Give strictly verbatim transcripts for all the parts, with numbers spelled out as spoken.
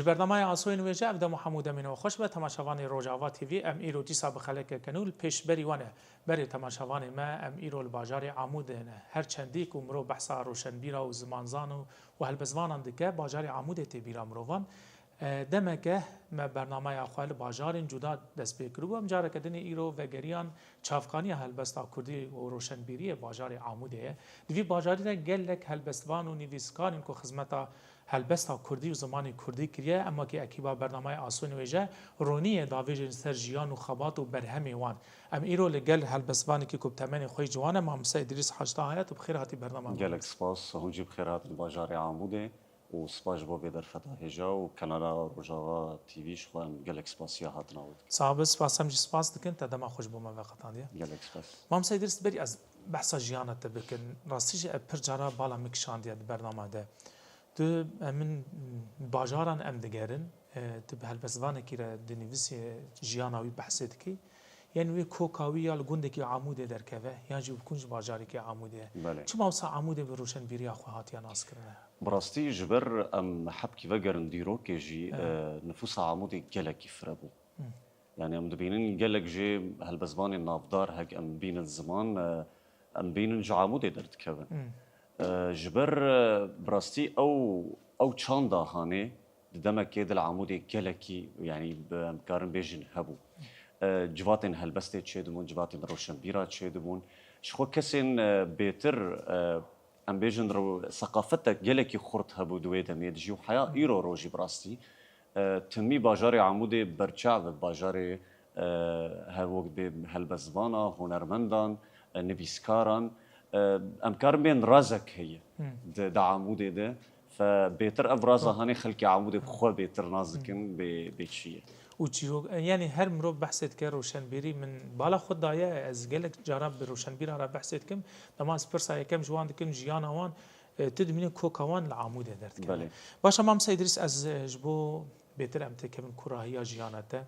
Bernamaya Asoyên Wêje, ev dem û hemû demên we xweş be. Temaşevanê Rojava T V, em îro dîsa bi xelekeke nû li pêşberî we ne. Berê temaşevanê me, em îro li bajarê Amûdê ne. Her çendî ku mirov behsa roşenbîra û zimanzan û, û helbestvanan dike, bajarê Amûdê tê bîra mirovan. E, demeke me bernamaya xwe li bajarên cuda dest pê kiribû. Em careke dinê îro vegeriyan çavkaniya helbesta kurdî û roşenbîriyê bajarê Amûdê ye. Di vî bajarî de gelek helbestvan û nivîskarên ku xizmeta helbesta kurdî û zimanê kurdî kiriye, em wekî ekîba bernameyê Asoyên Wêje ronî ye davêjin ser jiyan û xebat û berhemê wan. Em îro li gel helbestvanekî ku bi temenê xwe yî ciwan e, Mamoste Îdrîs Hac Taha ye. Tu bi xêr hatî bernama me. Gelek spas, hûn jî bi xêr hatin bajarê Amûdê û spas ji bo vê derfeta hêja û kanala Rojava T V, ji xwe em gelek spasiya hatina we dikin. Sax be, spas, em jî spas dikin, te dema xwe ji bo me veqetandiye. Gelek spas. Mamoste Îdrîs, berî ez behsa jiyana te bikin, rastî jî ev pir cara bala min kişandiye di bernama de. Tu, em, min bajaran em digerin, e, tu bi helbestvanekî re dinivîsî, jiyana wî behsê dikî. Yan wê koka wî ya li gundekî Amûdê derkeve, yan jî bi kunc bajarekî Amûdê ye. Belê. Çima wisa Amûdê bi roşenbîriya xwe hatiye naskirine? Bi rastî ji ber em hebkî vegerin dîrokê jî, Evet. e, nifûsa Amûdê gelekî fire bû. Hı. Yani em dibînin gelek jê helbestvanên navdar hek em bînin ziman, e, em bînin ji Amûdê derdikevin. Hmm. E, ji ber, e, bi rastî ew, ew çanda hanê di demekê de li Amûdê gelekî, yani bi, em karin bêjin hebû. E, civatên helbestê çêdibûn, civatên roşenbîra çêdibûn. Ji xwe kesên, e, bêtir, e, em bêjin rew-, seqafetek gelekî xurt hebû di wê demê de jî û heya Hmm. îro rojî bi rastî, e, timî bajarê Amûdê berçav e, bajarê, e, her wek bê helbestvana, hunermendan, e, nivîskaran, e, em karin bên razek heye Hmm. di, di Amûdê de. Fe bêtir ev raza Tamam. hanê xelkê Amûdê bi xwe bêtir nas dikin bê, bê çi ye. Û çîrok, e, yani her mirov behsê dike roşenbîrî, min bala xwe daye, ez gelek cara bi roşenbîra re behsê dikim. Dema ez pirsa yekem ji wan dikim, jiyana wan, e, tu dimînî koka wan li Amûdê derdikeve. Belê. Baş e, Mamoste Îdrîs, ez, e, ji bo bêtir em têkevin kurahiya jiyana te,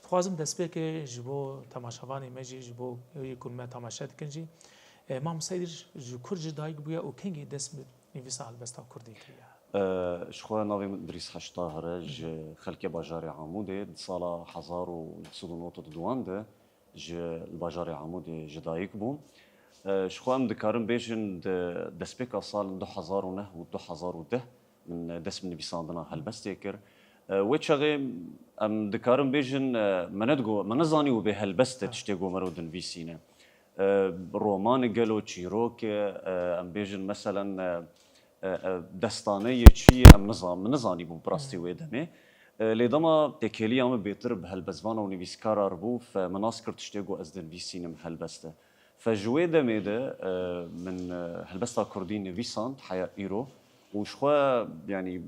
dixwazim destpêkê ji bo temaşevanê me jî, ji bo yê ku me temaşe dikin jî, e, Mamoste Îdrîs ji kur ji dayik bûye û kengî dest bi nivîsa helbesta kurdî kiriye? E, ji xwe navê min Îdrîs Heştahir e, Hı. ji xelkê bajarê Amûdê, di sala hezar û neh sed û nod û duwan de ji li bajarê Amûdê ji dayik bûm. E, ji xwe em dikarin bêjin di destpêka salên du hezar û neh û du hezar û deh min dest bi nivîsandina helbestê kir. E, wê çaxê em dikarin bêjin, e, me nedigo-, me nezanî û bê helbest de Ha. tiştê ku mero dinivîsîne. E, roman e gelo, çîrok e, e, em bêjin meselen, e, e, e, destane ye, çi ye, em nizan-, min nizanîbû bi rastî Hmm. wê demê. E, lê dema têkêliya min bêtir bi helbestvana û nivîskara re bû, fe min nas kir tiştê ku ez dinivîsînim helbest e. Fe ji wê demê de, e, min, e, helbesta kurdî nivîsand heya îro û ji xwe, yanî, e,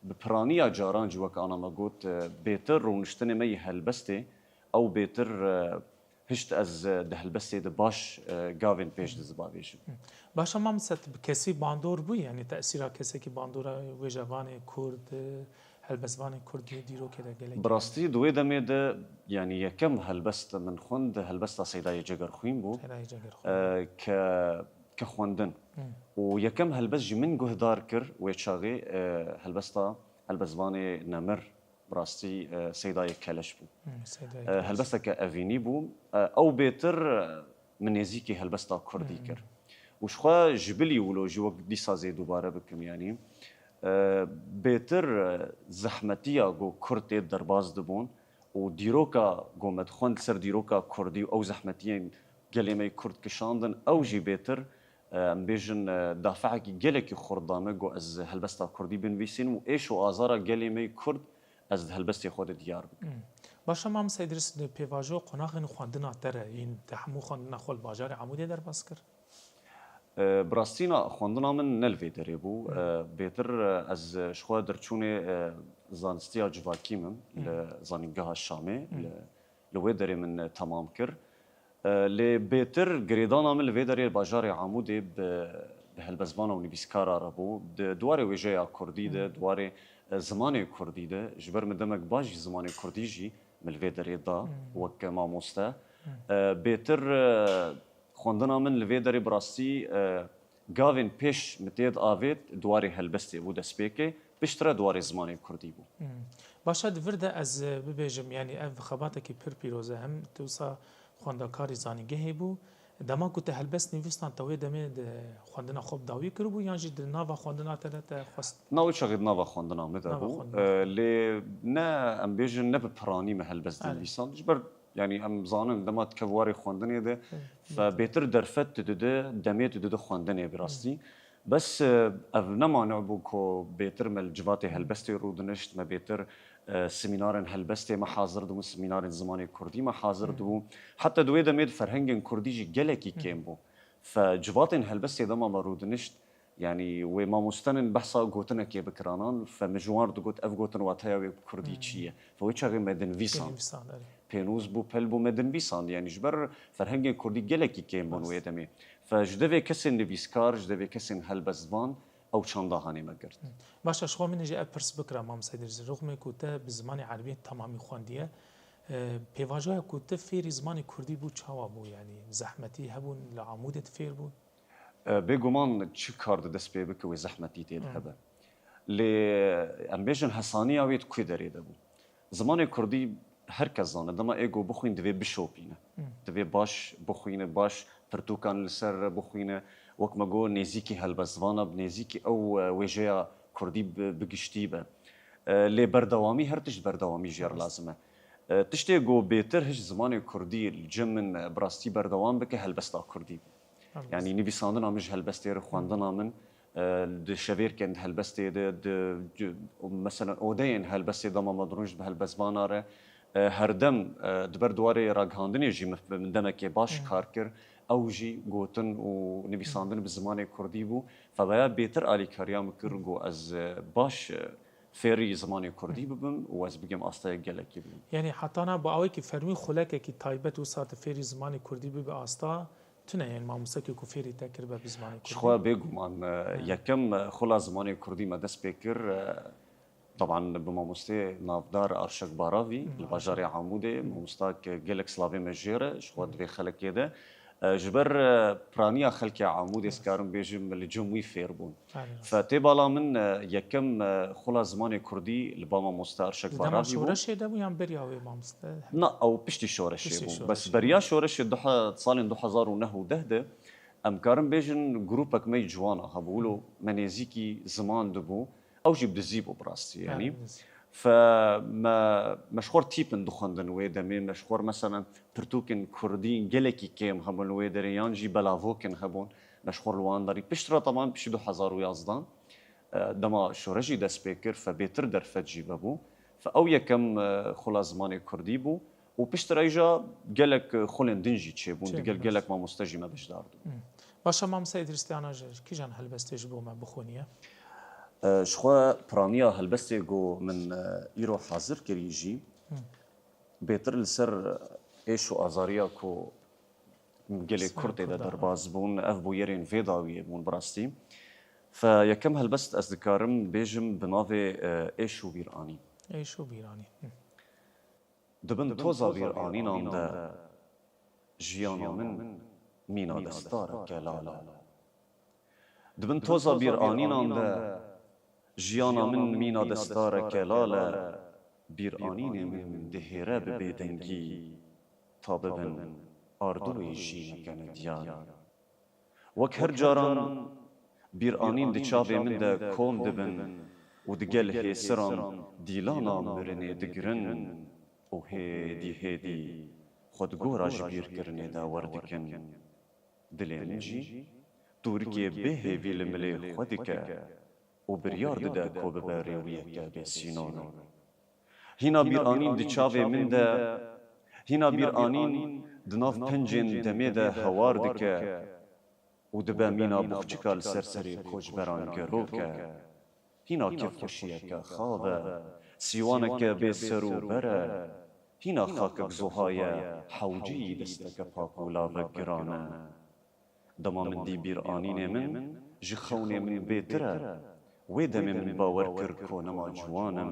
bi piraniya caran jî wek ana me got, e, bêtir rûniştinê me yê helbestê, ew bêtir, e, hişt ez, e, di helbestê de baş, e, gavên pêş de zibavêjim. Baş e, Mamoste, tu bi kesî bandor bûyî, yanî tesîra kesekî bandora wêjevanê kurd, e, helbestvanê kurd yê dîrokê de gelek? Bi rastî di wê demê de, yanî yekem helbest min xwend, helbesta Seydayê Cegerxwîn bû. Seydayê Cegerxwîn. E, ke, ke xwendin. Hmm. Û yekem helbest jî min guhdar kir wê çaxê, e, helbesta helbestvanê nemir, bi rastî, e, Seydayê Keleş bû. Hmm, Seydayê E, Keleş. Helbesteke evînî bû. E, ew bêtir, e, min nêzîkî helbesta kurdî Hmm. kir. Û ji xwe ji bilî wilo jî wek dîsa zê dubare bikim, yanî, e, bêtir, e, zehmetiya ku kurd tê derbas dibûn û dîroka ku me dixwend ser dîroka kurdî û ew zehmetiyên gelê me yê kurd kişandin, ew jî bêtir, e, em bêjin, e, dafeekî gelekî xurt da me ku ez helbesta kurdî binivîsînim û êş û azara gelê me yê kurd ez di helbestê xwe de diyar bikim. Hmm. Baş e, Mamoste Îdrîs, di pêvajoya qonaxên xwendina te re yên te hemû xwendina xwe li bajarê Amûdê derbas kir? E, bi rastî na, xwendina min ne li vê derê bû. Hmm. E, bêtir, e, ez ji xwe derçûnê, e, zanistiya civakî min Hmm. li Zanîngeha Şamê, Hmm. li, li wê derê min, e, temam kir. E, lê bêtir girêdana min li vê derê bajarê Amûdê bi, bi helbestvana û nivîskara re bû. Di, di warê wêjeya kurdî de, Hmm. di warê, e, zimanê kurdî de, ji ber min demek baş jî zimanê kurdî jî min li vê derê da Hmm. wek mamoste. Hmm. E, bêtir, e, xwendina min li vê derê bi rastî, e, gavên pêş min tê diavêt di warê helbestê bû destpêkê. Piştre di warê zimanê kurdî bû. Hmm. Baş e, di vir de ez, e, bibêjim, yanî ev xebatekî pir pîroz e. Hem tu wisa xwendekarî zanîngehê bû. Dema ku te helbest nivîsand, te wê demê di xwendina xwe bi dawî kiribû yan jî di nava xwendina te de te xwest? Na, wê çaxê di nava xwendina min de bû. E, lê ne, em bêjin, ne bi piranî me helbest dinivîsand. Ji ber, yanî em zanin dema dikeve warê xwendinê de, fe bêtir derfet tu dide, demê tu dide xwendinê bi rastî. Bes, e, ev ne mane bû ku bêtir me li civatê helbestê rûdinişt, me bêtir, e, semînarên helbestê me hazir dibûn, semînarên zimanê kurdî me hazir dibûn. Heta di wê demê de ferhengên kurdî jî gelekî kêm bû. Fe civatên helbestê dema me rûdinişt, yanî wê mamostenin behsa gotinekê bikiranan, fe min ji wan re digot, ev gotin wateya wê kurdî çi ye? Fe wê çaxê me dinivîsand. Pênûs bû, pel bû, me dinivîsand. Yanî ji ber ferhengên kurdî gelekî kêm bûn wê demê. Fe ji devê kesên nivîskar, ji devê kesên helbestvan ew çanda hanê me girt. Baş e, ji xwe min jî ev pirs bikira, Mam Seydî Rixmê, ku te bi zimanê erebî temamî xwendiye. E, pêvajoya ku te fêrî zimanê kurdî bû, çawa bû? Yanî zehmetî hebûn, li Amûdê tu fêr bûn? E, bêguman çi kar di dest pê bike wê zehmetî tê de hebe. Lê em bêjin hesaniya wê di ku derê de bû? Zimanê kurdî her kes zane, dema ê ku bixwîn divê bişopîne. Divê baş bixwîne, baş pirtûkan li ser bixwîne. Wek me got, nêzîkî helbestvana, bi nêzîkî ew, e, wêjeya kurdî bi, bi giştî be. E, lê berdewamî, her tişt berdewamî jê re lazim e. E, tiştê ku bêtir hişt zimanê kurdî li cem min, e, bi rastî berdewam bike, helbesta kurdî bû. Yanî nivîsandina min ji helbestê re, xwendina min, e, di şevêrkên di helbestê de, di, di, mesela odeyên helbestê dema me dirûnişt bi helbestvana re, e, herdem, e, di ber di warê ragihandinê jî min, min demekê baş kar kir. Ew jî gotin û nivîsandin bi zimanê kurdî bû. Fe veya bêtir alîkariya min kir ku ez, e, baş, e, fêrî zimanê kurdî bibim û ez bigem astayek gelekî bibim. Yanî hetana bi awekî fermî xulekekî taybet wisa tu fêrî zimanê kurdî bibe asta tune, yanî mamostekî ku fêrî te kiribe bi zimanê kurdî? Ji xwe bêguman, e, yekem, e, xula zimanê kurdî me dest pê kir, e, teban bi mamostê navdar Arşak Baravî, li bajarê Amûdê, mamostak gelek slavê me jê re, ji xwe di vê xelekê de. E, ji ber, e, piraniya xelkê Amûdê, ez karim bêjim, li cem wî fêr bûn. Fe tê bala min, e, yekem, e, xula zimanê kurdî li ba mamoste Arşak Baravî bû. Di dema şoreşê de bû yan beriya wê mamoste? Na, ew piştî şoreşê bû. Bes beriya şoreşê du he-, salên du hezar û neh û deh de em karin bêjin grûpek me yî ciwana hebû. Wilo me nêzîkî ziman dibû. Ew jî bi dizî bû bi rastî, yanî. Fe me, me ji xwe re tîpin dixwendin wê demê, me ji xwe re, meselen, pirtûkên kurdî gelekî kêm hebûn li wê derê, yan jî belavokin hebûn, me ji xwe re li wan derî. Piştre, teban piştî du hezar û yazdan, e, dema şoreşî dest pê kir, fe bêtir derfet jî vebû. Fe ew yekem, e, xula zimanê kurdî bû. Û piştre îja gelek xulên din jî çêbûn, digel gelek mamoste jî me beşdar dibûn. Baş e, mamoste Îdrîs Teyana, ji kîjan helbestê ji bo me bixwîniye? E, ji xwe piraniya helbestê ku min, e, îro hazir kirî jî, bêtir li ser êş û azariya ku gelê Kurd tê de derbas bûn, ev bûyerên vê dawiyê bûn bi rastî. Fe yekem helbest ez dikarim bêjim bi navê, e, Êş û Bîranîn. Êş û Bîranîn. Di bin toza bîranînan de jiyana min mîna destareke lal e. Di bin toza bîranînan de jiyana min mîna destareke lal e, bîranînê min dihêre bi bêdengî ta bibin ardûyê jîneke nediyar. Wek her caran bîranîn di çavê min de kom dibin û digel hêsiran dîlana mirinê digirin û hêdî hêdî xwe di gora ji bîrkirinê de werdikin. Dilê min jî tûrikê bê hêvî li milê xwe dike û biryar dide ku bibe rêwiyeke bêsînorî. Hîna bîranîn di çavê min de, hîna bîranîn di nav pencên demê de hewar dike û dibe mîna bûxçika li ser serê koçberan gerok e. Hîna kêfxweşiyeke xav e, sîwaneke bê ser û ber e. Hîna xakek zuha ye, hewceyî desteke pak û lavek giran e. Dema min dî bîranînê min, ji xewnê min bêtir e. Wê demê min bawer kir ku nema ciwan im.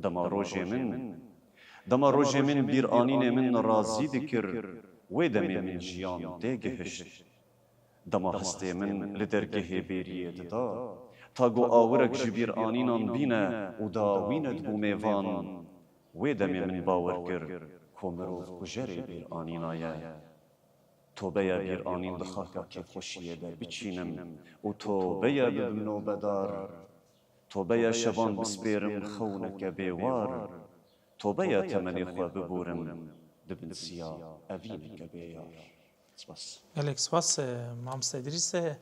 Dema rojê min, dema rojê min bîranînê min razî dikir, wê demê min jiyan tê gihişt. Dema hestê min li dergehê bêriyê dida, Ta ku awirek ji bîranînan bîne û dawîne dibû mêvan, wê demê min bawer kir ku mirov kujerê bîranîna ye. Tobe ye bîranîn di xaka kêfxweşiyê de biçînim û tobe ye bibim nobedar. Tobe ye şevan bispêrim xewneke bêwar. Tobe ye temenê xwe biborim di bin siya evîneke bêyar. Spas. Gelek spas, e, Mamoste Îdrîs. E,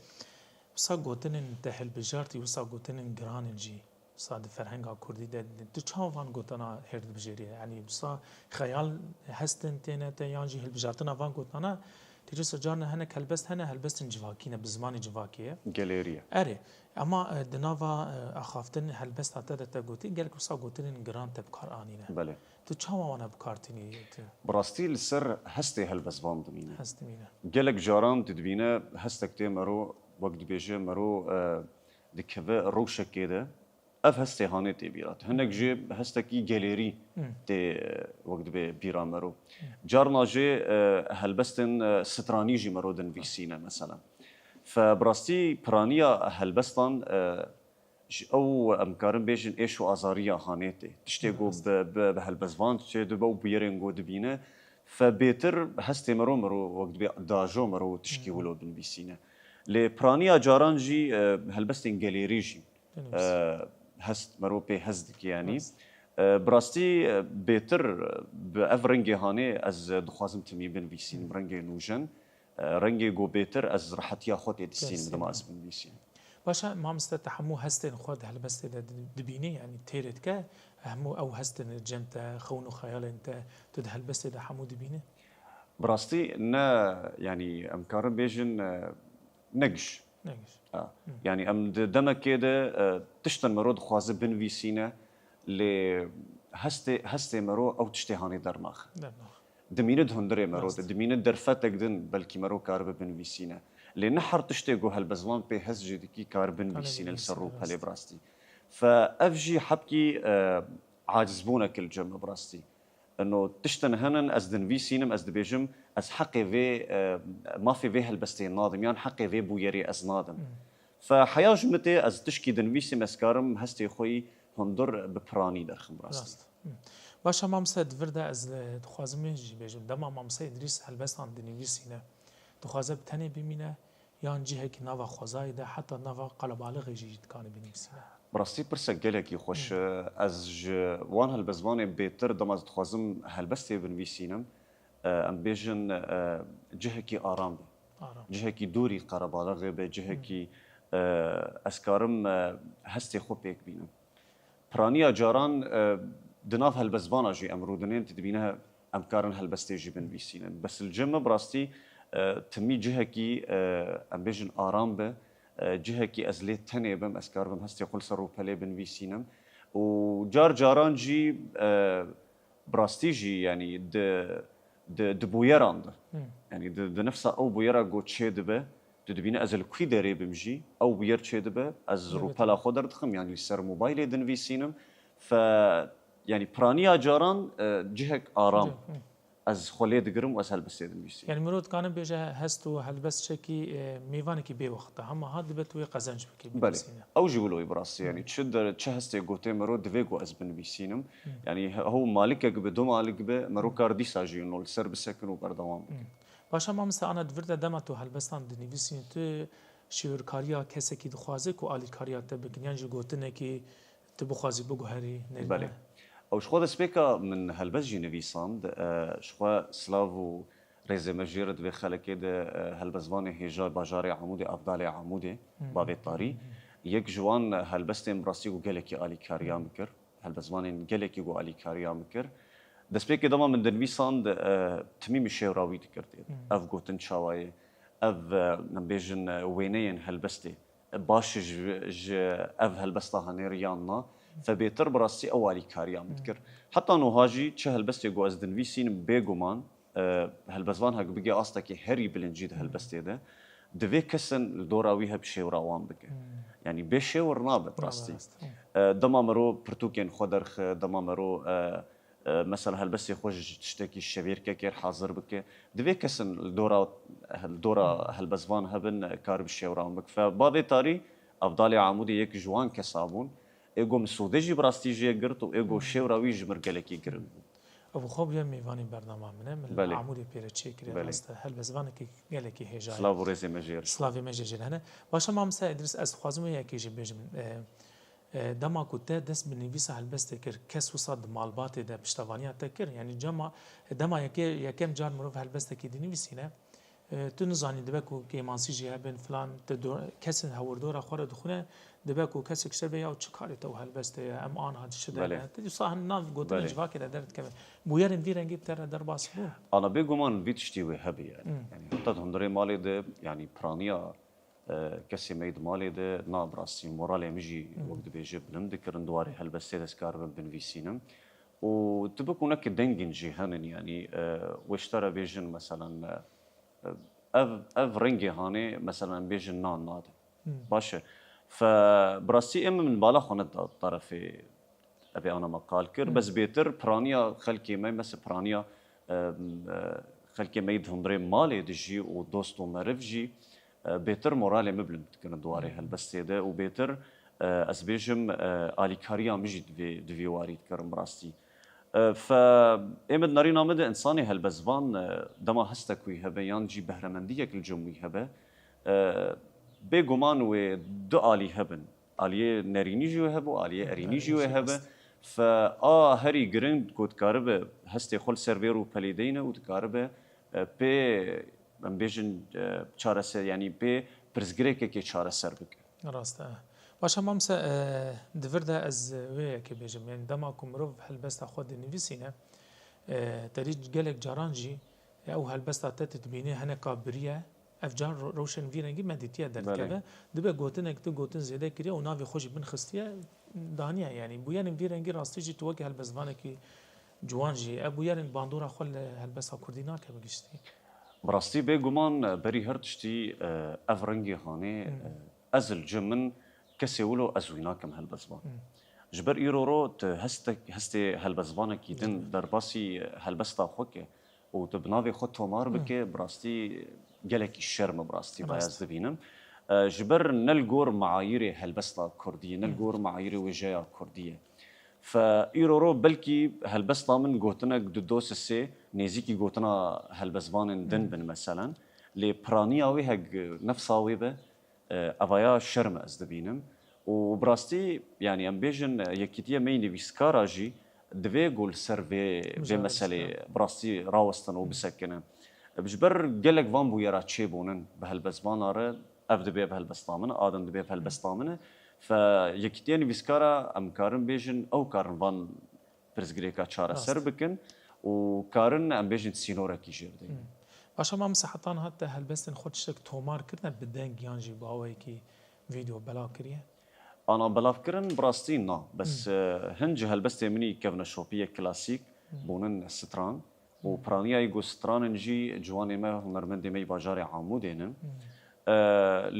wisa gotinên te hilbijartî, wisa gotinên giran in jî. Wisa di ferhenga kurdî de, tu çawa van gotana hêr dibijêrî? Yanî wisa xeyal hestin têne te yan jî hilbijartina van gotana, tu dîsa carna hinek helbest hene, helbestên civakî ne, bi zimanê civakê ye. Gelêrî ye. Erê, ema, e, di nava, e, axaftin helbesta te de te gotî, gelek wisa gotinên giran te bi kar anîne. Belê. Tu çawa wana bi kar tînî? Tu Bi rastî li ser hestê helbestvan dimîne. Hes dimîne. Gelek caran tu dibîne hestek tê mero, wek dibêje mero, e, dikeve rewşekê de. Ev hestê hanê tê bîra te. Hinek jî hestekî gelêrî Hmm. tê, e, wek dibê bîra mero. Carna jî, e, helbestên, e, stranî jî mero dinivîsîne mesela. Fe bi rastî piraniya helbestan, e, Ji ew em karin bêjin êş û azariya hanê tê. Tiştê ku Rast. bi, bi, bi helbestvan çêdibe û bûyerên ku dibîne, fe bêtir hestê mero mero wek dibê dajo mero tişkî Hmm. wilo binivîsîne. Lê piraniya caran jî, e, helbestên gelêrî jî, Binivîsîne. e, hest mero pê hez dike yanî. Rast. E, bi rastî, e, bêtir, e, bi ev rengê hanê ez, e, dixwazim timî binivîsînim, Hmm. rengê nûjen. E, rengê ku bêtir ez rehetiya xwe tê distînim dema ez binivîsînim. Baş e, mamoste, te hemû hestên xwe di helbestê de di-, dibînî, yanî têrê dike, hemû ew hestên li cem te, xewn û xeyalên te, tu di helbestê de hemû dibînî? Bi rastî ne, yanî em karin bêjin, e, ne giş. Ne giş. Ha. Hı. Yanî em di demekê de, e, tiştin mero dixwaze binivîsîne, lê hestê, hestê mero ew tiştê hanê dernaxe. Dernaxe. Dimîne di hundirê mero de, Rast. dimîne derfetek din belkî mero karibe binivîsîne. Lê ne her tiştê ku helbestvan pê hez jî dikî karibe binivîsîne li ser rûpelê bi rastî. Fe ev jî hebkî, e, acizbûnek li cem min bi rastî. Ino tiştin hene ez dinivîsînim, ez dibêjim, ez heqê vê, e, mafê vê helbestê nadim, yan heqê vê bûyerê ez nadim. Hmm. Fe heya ji min tê ez tişkî dinivîsim, ez karim hestê xwe yî hundir bi piranî derxim bi rastî. Rast. Hı. Baş e, mamoste, di vir de ez, e, dixwazim wê jî bêjim. Dema mamoste Îdrîs helbestan dinivîsîne, dixwaze bi tenê bimîne, yan cihekî nava xwezayê de, heta nava qelebalixê jî dikane binivîsîne? Bi rastî pirsek gelekî xweş. Hı. E, ez ji wan helbestvanê bêtir dema ez dixwazim helbestê binivîsînim, e, em bêjin, e, cihekî aram be. Aram. Cihekî dûrî qelebalixê be, cihekî, Hı. e, ez karim, e, hestê xwe pêk bînim. Piraniya caran, e, di nav helbestvana jî em rûdinên, tu dibîne em karin helbestê jî binivîsînin. Bes li cem min bi rastî, e, timî cihekî, e, em bêjin aram be, e, cihekî ez lê tenê bim, ez karibim hestê xwe li ser rûpelê binivîsînim. Û car caran jî, e, bi rastî jî, yanî di, di, di bûyeran de. Hmm. Yanî di, di nefsa ew bûyera ku çêdibe, tu dibîne ez li kwî derê bim jî, ew bûyer çêdibe, ez Evet. rûpela xwe derdixim, yanî li ser mobaylê dinivîsînim. Fe, yanî piraniya caran, e, cihek aram. Cihek, hmm. Ez xwe lê digirim û ez helbestê dinivîsim. Yanî mirov dikane bêje hest û helbest çekî, e, mêvanekî bêwext e. Hema ha dibe tu wê qezenc bikî, Belê. binivîsîne. Ew jî wilo ye bi rastî. Yanî Hmm. çi der, çi hestê gotê miro divê ku ez binivîsînim. Hmm. Yanî he-, hew malikek bi, du malik bi, miro kar dîsa jî no li ser bisekin û berdewam bikin. Hmm. Baş e, mamoste, ana di vir de dema tu helbestan dinivîsînî, tu şêwirkariya kesekî dixwaze ku alîkariya te bikin, yan jî gotinekî tu bixwazî biguherî, ne Belê. ne? Ew ji xwe destpêka min helbest jî nivîsand. E, ji xwe silav û rêzê me jê re di vê xelekê de, e, helbestvanê hêja bajarê Amûdê, Avdalê Amûdê, Hmm. Bavê Tarî. Hmm. Yek ji wan helbestên bi rastî ku gelekî alîkariya min kir. Helbestvanên gelekî ku alîkariya min kir. Destpêkê dema min dinivîsand, e, timî min şêwra wî dikir tê. Hmm. Ev gotin çawa ye? Ev, e, em bêjin, e, wêneyên helbestê. Baş ji, ji ev helbesta hanê re yan na, fe bêtir bi rastî ew alîkariya min dikir. Heta noha jî çi helbestê ku ez dinivîsînim bêguman, e, helbestvan hek bigê astekî herî bilind jî di helbestê de, divê kesin li dora wî hebe şêwra wan bike. Yanî bê şêwir nabe bi Nabe rastî. rast, hı. E, dema mero pirtûkên xwe derxe, dema mero, e, e, mesela helbestê xwe ji tiştekî şevêrkekê re hazir bike. Divê kesin li dora, li dora helbestvan hebin, e, kar bi şêwran bik. Fe bavê tarî Evdalê Amûdê yek ji wan kesa bûn. Ê ku min sûdê jî bi rastî jê girt û ê ku şêwra wî ji mir gelekî girin bû. Ev xwe bûye mêvanê bernama min e. Min li Belê. Amûdê pêre çêkiriye. Belê. Rast e, helbestvanekî gelekî hêja ye. Silav û rêzê me jê re. Silavê me jê jê re hene. Baş e, Mamoste Îdrîs, ez dixwazim wê yekê jî bêjim. E, e, dema ku te dest bi nivîsa helbestê kir, kes wisa di malbatê de piştevaniya te kir? Yanî cema, dema yekê, yekem car mirov helbestekî dinivîsîne, e, tu nizanî dibe ku kêmansî jî hebin filan, tu do-, kesên hewirdora xwe re dixwine, dibe ku kesek ji te bê ya çi karê te û helbestê ye, em anha çi Belê. dene. Tu dîsa hin nav gotinên Belê. civakê de derdikeve. Bûyerên vî rengî bi te re derbas bûn? Ana bêguman vî tiştî wê hebe yani. Hmm. Yani heta di hundirê malê de yani piraniya, e, kesê me yê di malê de na bi rastî moralê min jî Hmm. wek dibêje bilind dikirin, di warê helbestê de ez karibim binivîsînim. Û tu bik û neke dengên jî henin yani, e, wê ji te re bêjin meselan, e, ev, ev rengê hanê, meselan, em bêjin nan nade. Hmm. Baş e. Fe, bi rastî ê min bala xwe neda tarafê evê ana me qal kir. Hmm. Bes bêtir piraniya xelkê me, mesela piraniya, e, e, xelkê me yê di hundirê malê dijî û dost û meriv jî, e, bêtir moralê min bilind dikirin di warê Hmm. helbestê de û bêtir, e, ez bêjim, e, alîkariya min jî di vê, di vê warî dikirin bi rastî. E, fe, ê min di nerîna min de însanê helbestvan, e, dema hestek wî hebe yan jî behremendiyek li cem wî hebe, e, bêguman wê du alî hebin. Aliyê nerînî jî wê hebe û aliyê erînî jî wê hebe. Fe a herî giring ku dikaribe hestê xwe li ser vê rûpelê deyne û dikaribe, e, pê, em bêjin, e, çareser, yanî pê pirsgirêkekê çareser bike. Rast e. Baş e, Mamoste, e, di vir de ez wê yekê bêjim. Yanî dema ku mirov helbesta xwe dinivîsîne, e, te dî gelek caran jî, e, ew helbesta te tu dibînî hineka biriye. Ev car ro-, rewşên vî rengî me dîtiye derdikeve. Belê. Dibe gotinek tu gotin zêde kiriye û navê xwe jî bin xistiye, daniye. Yanî bûyerên vî rengî rastî jî tu wekî helbestvanekî ciwan jî, ev bûyerên bandora xwe li helbesta kurdî nake bi giştî. Bi rastî bêguman berî her tiştî, e, ev rengê hanê, Hmm. e, ez li cem min kesê wilo ez wî nakim helbestvan. Hmm. Ji ber îro ro tu hestek, hestê helbestvanekî din Belê. derbasî helbesta xwe ke û tu bi navê xwe tomar Hmm. bike, bi rastî gelekî şerm e, bi rastî vaya Rast. ez dibînim. E, ji ber ne li gor meayîrê helbesta kurdî ye, ne li Hmm. gor meayîrê wêjeya kurdî ye. Fe îro ro belkî helbesta min gotinek du do sê nêzîkî gotina helbestvanên din Hmm. bin meselen. Lê piraniya wê heg nefsa wê be, e, evaya şerm e ez dibînim. Û bi rastî, yanî em bêjin, e, yekîtiye me yê nivîskara jî divê ku li ser vê, vê Mijarê meselê bike. bi rastî rawestin û Hı. bisekine. E, ji ber gelek van bûyera çêbûnin bi helbestvana re, ev dibe bi helbesta min, a din dibe bi helbesta min e. Fe yekîtiye nivîskara em karin bêjin, ew karin van pirsgirêka çareser Rast. bikin û karin em bêjin sînorekî jê bidin. Hmm. Baş e, Mamoste, heta niha te helbestên xwe tiştek tomar kirine bi deng yan jî bi awayekî vîdeo belav kiriye? Ana belavkirin bi rastî na. Bes, Hmm. e, hin ji helbestê min î kevneşopî ye klasîk Hmm. bûnin stran û Hmm. piraniya yê ku stranin jî ciwanê me, hunermendê me yê bajarê Amûdê ne. Hmm. E,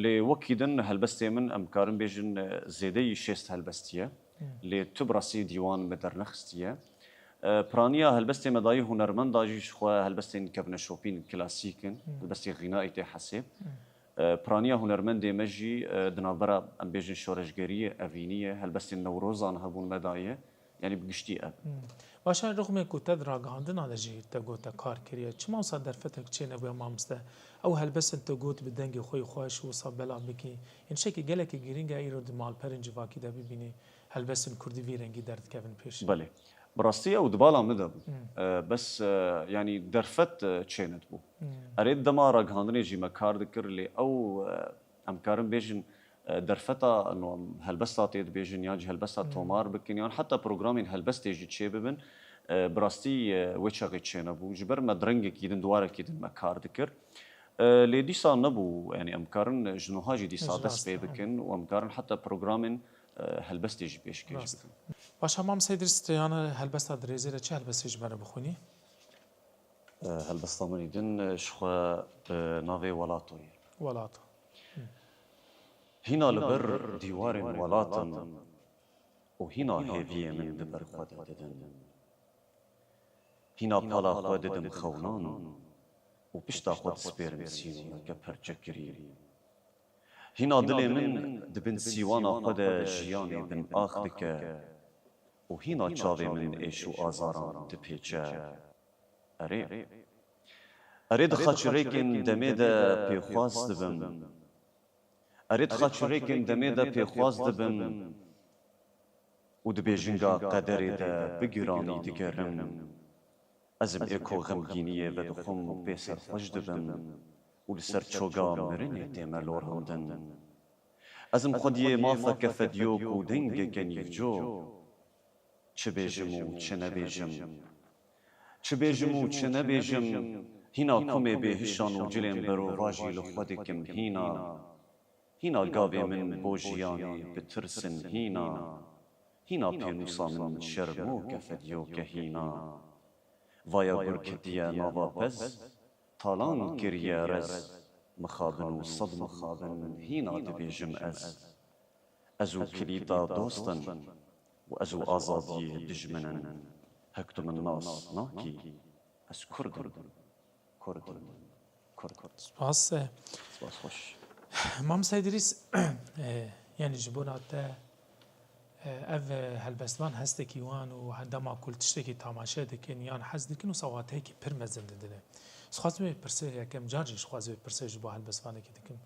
lê wekî din helbestê min em karin bêjin, e, zêdeyî şêst helbestî ye. Hmm. Lê tu bi rastî dîwan me dernexistiye. E, piraniya helbestê me dayî hunermenda jî ji xwe helbestên kevneşopîn klasîk in. Hmm. Helbestê Xînaî tê hesê. Hmm. E, piraniya hunermendê me jî, e, di navbera em bêjin şoreşgeriyê, evînî ye. Helbestên Newrozan hebûn me daye. Yanî bi giştî ev. Hmm. Baş e, rixmê ku te di ragihandina de jî te got te kar kiriye. Çima wisa derfetek çênebûye mamoste? Ew helbestên te got bi dengê xwe yê xweş wisa belav bikî. Yên şekî gelekî girîng e îro di malperên civakî de bibînî helbestên kurdî vî rengî derdikevin pêş. Belê. Bi rastî ew di bala min de bû. Hmm. E, bes, e, yanî derfet, e, çênedibû. Hmm. Erê di dema ragihandinê jî me kar dikir lê ew, e, em karin bêjin, e, derfeta, no, em helbesta tê dibêjin, yan jî helbesta Hmm. tomar bikin, yan heta programên helbestê jî çêbibin, e, bi rastî, e, wê çaxê çênebû. Ji ber me di rengekî din, di warekî din me kar dikir. E, lê dîsa nebû, yanî em karin ji niha jî dîsa Ji dest rast, pê ha. bikin û em karin heta programên, e, helbestê jî pêşkêş Rast. bikin. Baş e, Mam Seydir Streyane, helbesta dirêzê re çi helbestê ji me re bixwînî? E, helbesta min î din, e, ji xwe bi navê Welato ye. Welato. Hîna li ber dîwarên welatim û hîna hêviyê min di ber xwe de didin. Hîna pala xwe didim xewnan û pişta xwe dispêrim sînoreke perçekirî. Hîna dilê min di bin sîwana xwe de jiyanê bin ax dike û hîna çavê min êş û azaran dipêçe. Erê, erê di xaçirêkên demê de pêxwas dibim. Erê di xaçirêkên demê de pêxwas dibim û di bêjinga qederê de bi giranî digerim. Ez im ê ku xemgîniyê vedixwim û pê serxweş dibim û li ser çoga mirinê tême lorandin. Ez im xwediyê mafeke fedyo ku dengeke nîvco. Çi bêjim û çi nebêjim? Çi bêjim û çi nebêjim? Hîna kumê bêhişan û cilên berovajî li xwe dikim hîna. Hîna gavê min bo jiyanê bitirsin hîna. Hîna pênûsa min şermoke fedyoke hîna. Vaya gur ketiye nava pez, talan kiriye rez. Mixabin û sed mixabin hîna dibêjim ez. Ez û kilîta dost in û ez û azadiyê dijmin in. Hek tu min nas nakî, ez Kurd im. Kurd im. Kurd. Spas. Spas xweş. Mam Seydrîs, e, yani ji bona te, e, ev, e, helbestvan hestekî wan û dema ku li tiştekî tamaşe dikin yan hez dikin û sawateyekî pir mezin didine. Dixwazim vê pirsê yekem car jî dixwazim vê pirsê ji bo helbestvanekî dikim.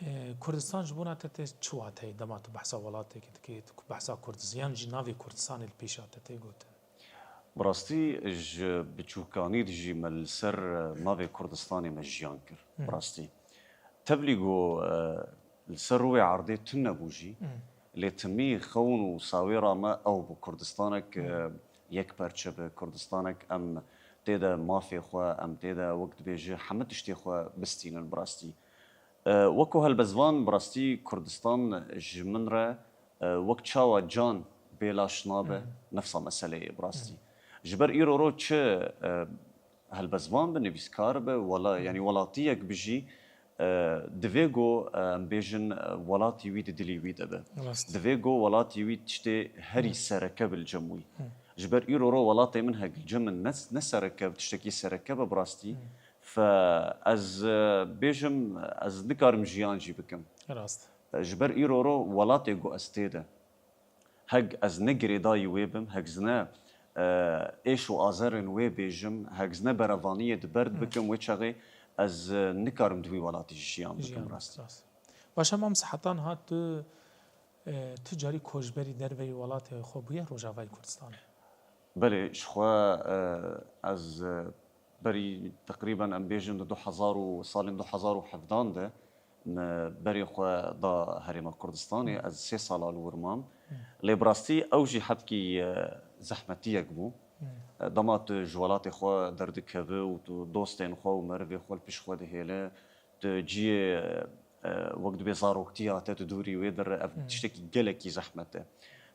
E, Kurdistan ji bona te tê çi wateyê dema tu behsa welatekî dikî, tu behsa Kurdistan yan jî navê Kurdistanê li pêşa te tê gotin? Bi rastî ji biçûkanî de jî me li ser navê Kurdistanê me jiyan kir. Bi rastî. Tevlî ku, e, li ser rûyê erdê tune bû jî, lê timî xewn û sawêra me ew bû. Kurdistanek, e, yek perçe be, Kurdistanek em tê de mafê xwe, em tê de wek dibêje hemû tiştê xwe bistînin bi rastî. E, weko helbestvan bi rastî Kurdistan ji min re, e, wek çawa can bê laş nabe, nefsa meseleyê bi rastî. Ji ber îro ro çi, e, helbestvan be, nivîskar be, wela-, yanî welatiyek be jî, e, divê ku, e, em bêjin, e, welatî wî di dilî wî de be. Rast. Divê ku welatî wî tiştê herî sereke be li cem wî. Ji ber îro ro welatê min hek li cem min ne, ne sereke be, tiştekî sereke be bi rastî. Fe ez, e, bêjim, ez nikarim jiyan jî bikim. Rast. Ji ber îro ro welatê ku ez tê de. Hek ez ne girêdayî wê bim, hek ez ne, e, êş û azarên wê bêjim, hek ez ne berevaniyê di ber bikim, wê çaxê ez, e, nikarim di wî welatî jiyan bikim rastî. Rast. Baş e, mam, heta niha tu, e, tu carî koçberî derveyî welatê xwe bûye Rojavayê Kurdistanê? Belê, ji xwe, e, ez, e, berî teqrîben em bêjin di du hezar û salên du hezar û hevdan de me berê xwe da Herêma Kurdistanê, ez sê sala li wir mam. Lê bi rastî ew jî hebkî, e, zehmetiyek bû. E, dema tu ji welatê xwe derdikeve û tu dostên xwe û merivê xwe li pişt xwe dihêle, tu ciyê, e, wek dibê zaroktiya te tu dûrî wê dire, ev tiştekî gelekî zehmet e.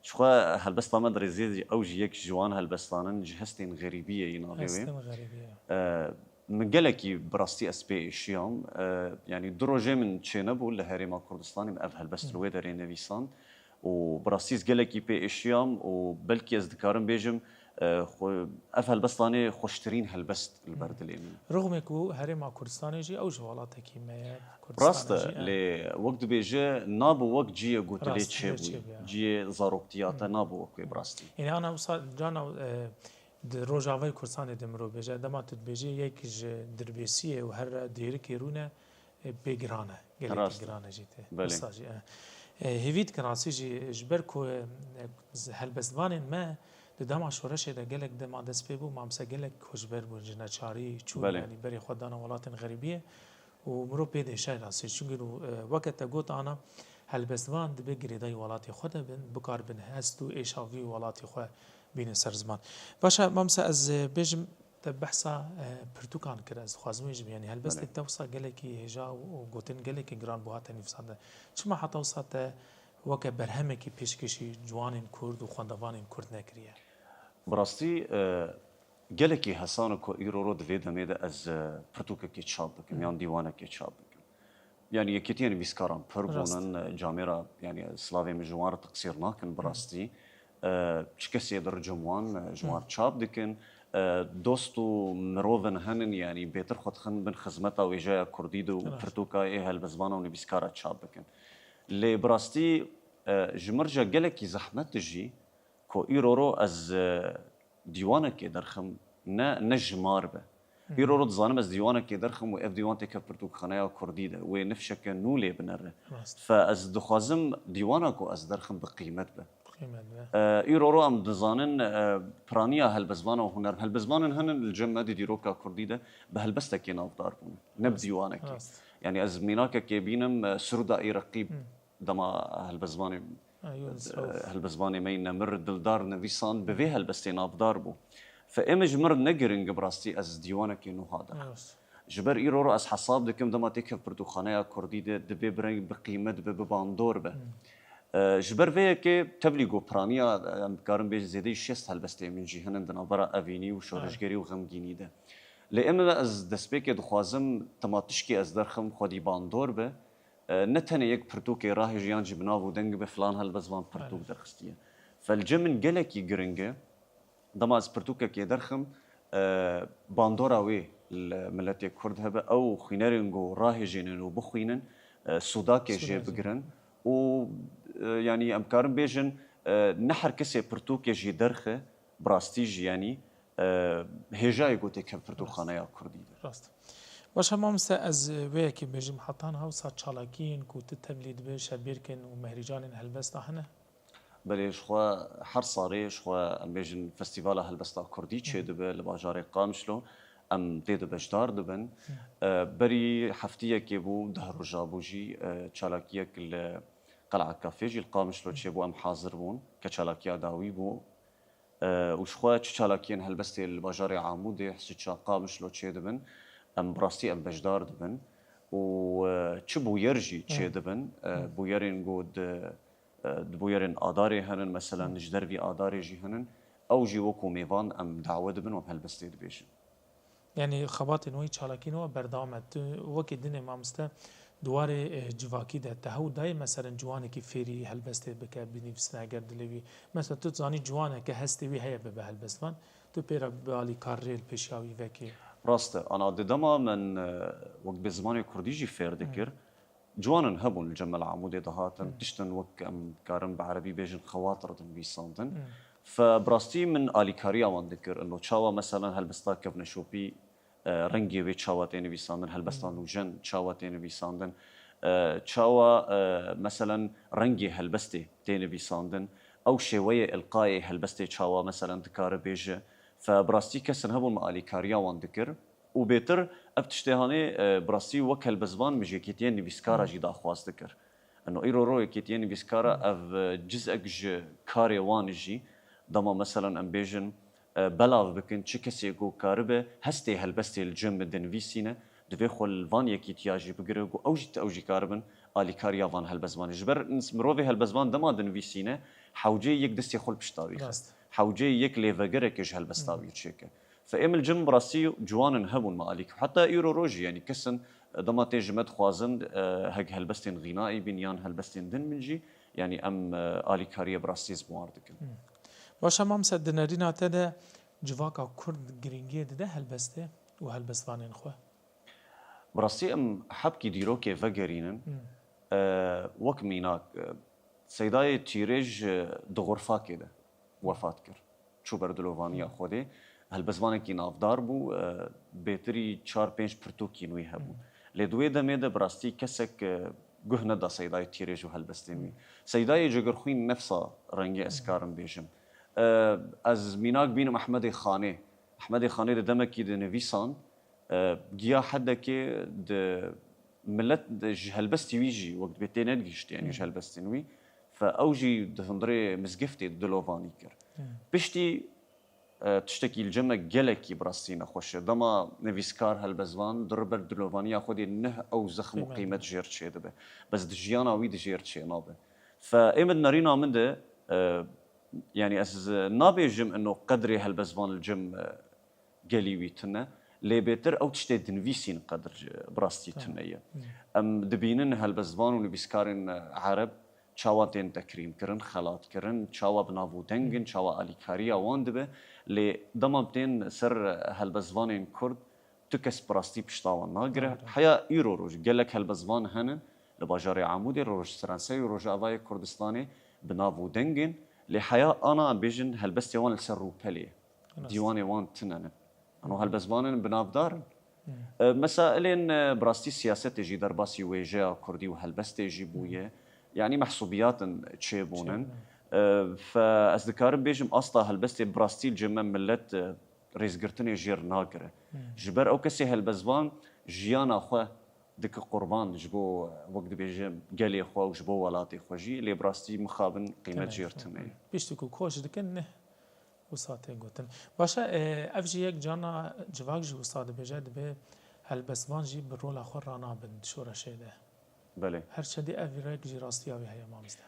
Ji xwe helbesta me dirêzê jî ew jî yek ji wan helbestan in, ji hestên xerîbiyê yî navê wê. Hestên xerîbiyê. E, min gelekî bi rastî ez pê êşiyam. E, yanî du rojê min çênebû li Herêma Kurdistanê, min ev helbest li wê derê nivîsand. Û bi rastî ez gelekî pê êşiyam û belkî ez dikarim bêjim, e, xwe, ev helbestanê xweştirîn helbest li ber dilê min. Rixmê ku Herêma Kurdistanê jî ew jî welatekî me ye, Kurdistanê jî, e. Rast e, lê wek dibêje, nabe wek ciyê ku tu lê çêbûyî. Ciyê zaroktiya te nabe wek wê bi rastî. Yanî ana wisa cana, e, di Rojavayê Kurdistanê de mirov bêje, dema tu dibêjî yek ji Dirbêsiyê û here Dêrikê rûne, e, pê giran e. Gelekî giran e jî tê. Belê. Wisa jî, e. E, hêvî dikin rastî jî ji ber ku, e, helbestvanên me di dema şoreşê de gelek dema dest pê bû, mamse gelek koçber bûn, ji neçarî çûn, belê, yanî berê xwe dana welatên xerîbiyê û mirov pê dêşe rastî. Çimkî, e, weke te got ana, helbestvan dibe girêdayî welatê xwe de bin, bikaribin hest û êşa vî welatê xwe bînin ser ziman. Baş e, mamse ez, e, bêjim, Te behsa, e, pirtûkan kir, ez dixwazim wê jî bim. Yanî helbestê te wisa gelekî hêja û, û gotin gelekî giran bû hate nivîsandin. Çima heta wisa te weke berhemekî pêşkêşî ciwanên Kurd û xwendevanên Kurd nekiriye? Bi rastî, e, gelekî hesan e ku îro ro di vê demê de ez, e, pirtûkekê çap bikim yan dîwanekê çap bikim. Yanî yekîtiya nivîskaran pir bûnin, e, camêra, yanî silavê min ji wan re teqsîr nakin bi rastî. E, çi kesê diricim wan, e, ji wan çap dikin. e, dost û mirovin henin, yanî bêtir xwe dixin bin xizmeta wêjeya kurdî de û pirtûka ê helbestvan û nivîskara çap bikin. Lê bi rastî, e, ji min re gelekî zehmet dijî ku îroro ez, e, dîwanekê derxim, ne, ne jimar be. Îroro dizanim ez dîwanekê derxim û ev dîwan têkev pirtûkxaneya kurdî de, wê nifşeke nû lê binere. Fe ez dixwazim dîwana ku ez derxim bi qîmet be. Qîmet be. E, îroro em dizanin, e, piraniya helbestvan û huner, helbestvanên henin li cem me di dîroka kurdî de bi helbestekê navdar bûn, ne bi dîwanekê. Yanî ez mînakekê bînim, e, Sirûda Ê Reqîb dema helbestvanê, e, helbestvanê me yî nemir Dildar nivîsand, bi vê helbestê navdar bû. Fe ê min ji min re ne giring e bi rastî ez dîwanekê nuha derxim. Ji ber îro re ez hesab dikim dema têkev pirtûkxaneya kurdî de dibê bi reng, bi qîmet be, bi bandor be. E, ji ber vê yekê tevlî ku piraniya, e, em dikarin bêjin zêdeyî şêst helbestê min jî hene di navbera evînî û şoreşgerî û xemgînî de. Lê ê min re ez destpêkê dixwazim dema tişkê ez derxim xwedî bandor be. E, ne tenê yek pirtûkê rahêje yan jî bi nav û deng be filan helbestvan pirtûk derxistiye. Fe li cem min gelekî giring e. Dema ez pirtûkekê derxim, e, bandora wê li miletê kurd hebe, ew xwînerên ku rahêjênin û bixwînin, e, sûdakê jê bigirin û, e, yanî em karin bêjin, e, ne her kesê pirtûkê jî derxe, bi rastî jî yanî, e, hêjayê ku têkev pirtûkxaneya kurdî de. Rast. Baş e mamoste, ez vê yekê bêjim, heta niha wisa çalakiyên ku tu tevlî dibe, şebîrkên û mehrîcanên helbesta hene? Belê, ji xwe her salê ji xwe em bêjin Festîvala Helbesta Kurdî çêdibe li bajarê Qamişlo. Em tê de beşdar dibin. E, berî heftiyekê bû, deh roja bû jî, e, çalakiyek li Qel'a Kafê jî li Qamişlo çêbû, em hazir bûn, ke çalakiya dawî bû. E, û ji xwe çi çalakiyên helbestê li bajarê Amûdê, Hisiça, Qamişlo çêdibin, em bi rastî em beşdar dibin. Û, e, çi bûyer jî çêdibin, e, bûyerên ku di Di bûyerên adarê henin, meselen ji dervî adarê jî henin. Ew jî wekû mêvan em dawe dibin û em helbestê dibêjin. Yanî xebatên we, çalakiyên we berdewam e. Tu wekî dinê mamoste di warê, e, civakî de te hewl dayê, meselen ciwanekî fêrî helbestê bike, binivîsine eger dilê wî. Mesela tu dizanî ciwaneke hestê wî heye bibe helbestvan, tu pê re bi alîkariyê li pêşiya wî vekî. Rast e. Ana di dema min, e, wek bi zimanê kurdî jî fêr dikir, Ciwanin hebûn li cem me li Amûdê dihatin, tiştin wek em dikarin bi erebî bêjin xewatir dinivîsandin. Fe bi rastî min alîkariya wan dikir. Ino çawa meselen helbesta kevneşopî, e, rengê wê çawa tê nivîsandin, helbesta nûjen çawa tê nivîsandin, e, çawa, e, meselen rengê helbestê tê nivîsandin, ew şêweyê ilqayê helbestê çawa meselen dikare bêje. Fe bi rastî kesin hebûn min alîkariya wan dikir. Û bêtir ev tiştê hanê, e, bi rastî wek helbestvan min ji yekîtiyên nivîskara jî daxwaz dikir. Ino îro ro yekîtiyên nivîskara ev, e, cizek ji karê wan jî dema meselen em bêjin, e, belav bikin, çi kesê ku karibe hestê helbestê li cem min dinivîsîne, divê xwe li van yekîtiya jî bigire ku ew jî, ew jî karibin alîkariya van helbestvanê. Ji ber ins-, mirovê helbestvan dema dinivîsîne, hewceyê yek destê xwe li pişta wî xe. Hewceyê yek lêvegereke ji helbesta wî çêke. Fe ê min li cem bi rastî ciwanin hebûn me alîkar. Heta îro rojî, yanî kesin, e, dema tê ji me dixwazin, e, hek helbestên xînaî bin yan helbestên din bin jî, yanî em, e, alîkariyê bi rastî ji wan re dikin. Baş e, mamoste, di nerîna te de civaka kurd giringiyê dide helbestê û helbestvanên xwe? Bi rastî em hebkî dîrokê vegerînin, e, wek mînak, e, Seydayê Tîrêj, e, di xurfakê de wefat kir. Çû ber dilovaniya Xwedê. Helbestvanekî navdar bû, e, bêtirî çar pênc pirtûkên wî hebûn. Lê di wê demê de bi rastî kesek, e, guh neda Seydayê Tîrêj û helbestên wî. Seydayê Cigirxwîn nefsa rengê ez karim bêjim. E, ez mînak bînim Ehmedê Xanê. Ehmedê Xanê di demekî de nivîsand, e, giya hedekê di milet de ji helbestî wî jî wek dibê tê nedigihiştê, yanî ji helbestên wî. Fe ew jî di hundirê mizgiftê dilovanî kir. Piştî, e, tiştekî li cem me gelekî bi rastî nexweş e. Dema nivîskar helbestvan di riber dilovaniya xwe dê neh ew zexm û qîmet jêr çêdibe. Bes di jiyana wî di jêr çênabe. Fe ê min nerîna min de, e, yanî ez nabêjim ino qedrê helbestvan li cem, e, gelî wî tune, lê bêtir ew tiştê dinivîsîn qedir, e, bi rastî tune ye. Em dibînin helbestvan û nivîskarên, e, ereb, Çawa tên tekrîmkirin, xelatkirin, çawa bi nav û deng in, çawa alîkariya wan dibe. Lê dema tên ser helbestvanên Kurd, tu kes bi rastî pişta wan nagire. Heya îro roj gelek helbestvan hene li bajarê Amûdê, Rojhilatê Rojavayê Kurdistanê bi nav û deng in. Lê heya ana em bêjin helbestê wan li ser rûpelê ye. Dîwanê wan tune ne. Ano helbestvanên binavdar in. E, mesailên, e, bi rastî siyasetê jî derbasî wêjeya kurdî û helbestê jî bûye. Yanî mehsûbiyat in çêbûnin. E, fe ez dikarim bêjim asta helbestê bi rastî li cem me millet, e, rêzgirtinê jêr nagire. Ji ber ew kesê helbestvan jiyana xwe dike qurban ji bo, e, wek dibêje gelê xwe û ji bo welatê xwe jî. Lê bi rastî mixabin qîmet jêr tune ye. Piştî ku koç dikin, ne Wisa tê gotin. Baş e, ev jî yek carna civak jî wisa dibêje, dibê helbestvan jî bi rola xwe ranabin di şoreşê de. Belê. Her çendî ev rêk jî rastiya wî heye, mamoste.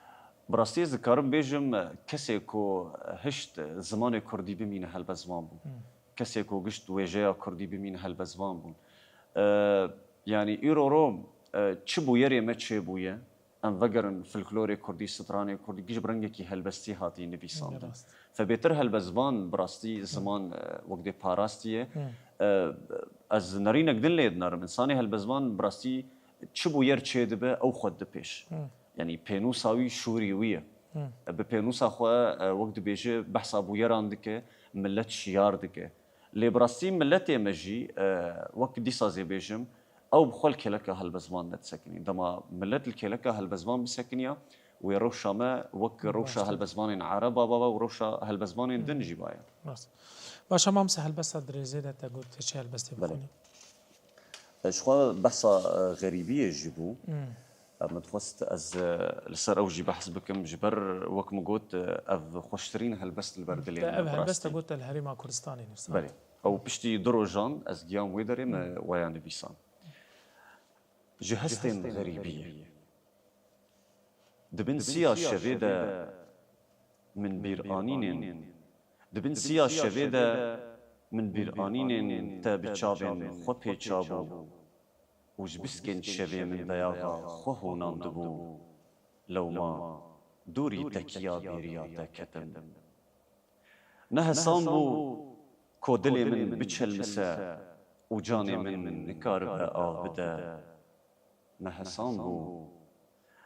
Bi rastî ez dikarim bêjim, kesê ku hişt zimanê kurdî bimîne helbestvan bûn. Kesê ku gişt wêjeya kurdî bimîne helbestvan bûn. E, yanî îro ro, e, çi bûyerê me çêbûye, em vegerin folklorê kurdî, stranê kurdî, giş bi rengekî helbestî hatî nivîsandin. Rast. Fe bêtir helbestvan bi rastî ziman, e, wek dê parastiye. E, ez nerînek din lê dinerim. Însanê helbestvan bi rastî çi bûyer çêdibe, ew xwe dide pêş. Yanî pênûsa wî şûrî wî ye. E, bi pênûsa xwe, e, wek dibêje behsa bûyeran dike, millet şiyar dike. Lê bi rastî milletê me jî, e, wek dîsa zê bêjim, ew bi xwe li kêleka helbestvan nedisekinî. Dema millet li kêleka helbestvan bisekiniya, wê rewşa me wek rewşa helbestvanên Ereba baba û rewşa helbestvanên din jî baye. Rast. Baş e, mamoste, helbesta dirêzê de te got, te çi helbestê bixwînî? E, ji xwe behsa, e, xerîbiyê jî bû. E, min dixwest ez, e, li ser ew jî behs bikim, ji ber wek min got, e, ev xweştirîn helbest li ber dilê min e. Ev helbest te got te li Herêma Kurdistanê nivîsand. Belê. Ew piştî du rojan ez giyam wê derê, me weya nivîsand. Ji hestên xerîbiyê. Di bin siya şevê de min bîr anînên, di bin siya şevê de min bîr anînên te bi çavên xwe pêça bû û ji biskên şevê min deyaxa xwe honandibû. Lewma dûrî tekiya bêriya te ketim. Ne hesan bû ko dilê min biçelmise û canê min nikaribe av bide. Ne hesan bû.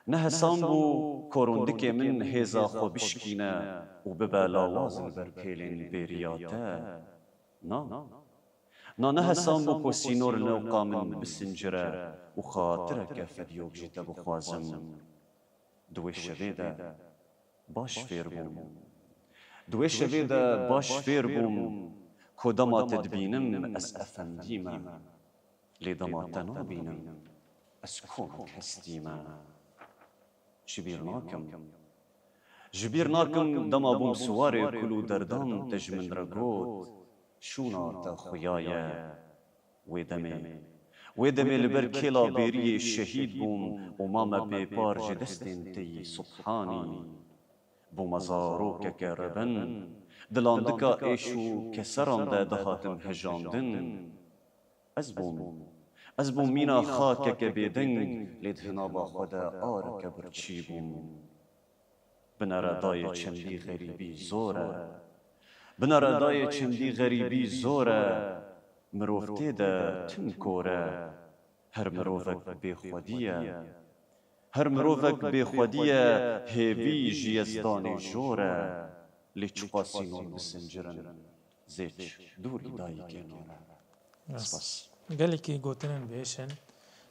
Ne hesan bû ko rûndikê min hêza xwe bişkîne û bibe lawaz li ber pêlên bêriya te. Na. Na ne hesan bû ko sînor li newqa min bisincire û xatireke fediyok ji te bixwazim. Di wê şevê de baş fêr bûm. Di wê şevê de baş fêr bûm, ko dema te dibînim ez efendî me. Lê dema te nabînim, ez komik hestî me. Ji bîr nakim. Ji bîr nakim dema bûm siwarê kul û derdan te ji min re got, şûna te xuya ye. Wê demê, wê demê li ber kêla bêriyê şehîd bûm û mame bêpar ji destên te yî Subhanî. Bûme zarokeke reben, di landika êş û keseran de dihatim hejandin. Ez bûm, ez bûm mîna xakeke bêdeng, lê di hinava xwe de areke birçî bûm. Binere dayê çendî xerîbî zor e. Binere dayê çendî xerîbî zor e. Mirov tê de tim kor e. Her mirovek bêxwedî ye. Her mirovek bêxwedî ye, hêvî ji Yezdanê jor e. Lê çiqasî non bisincirin, zêç dûrî dayikê non e. Spas. Gelekî gotinên bêş in.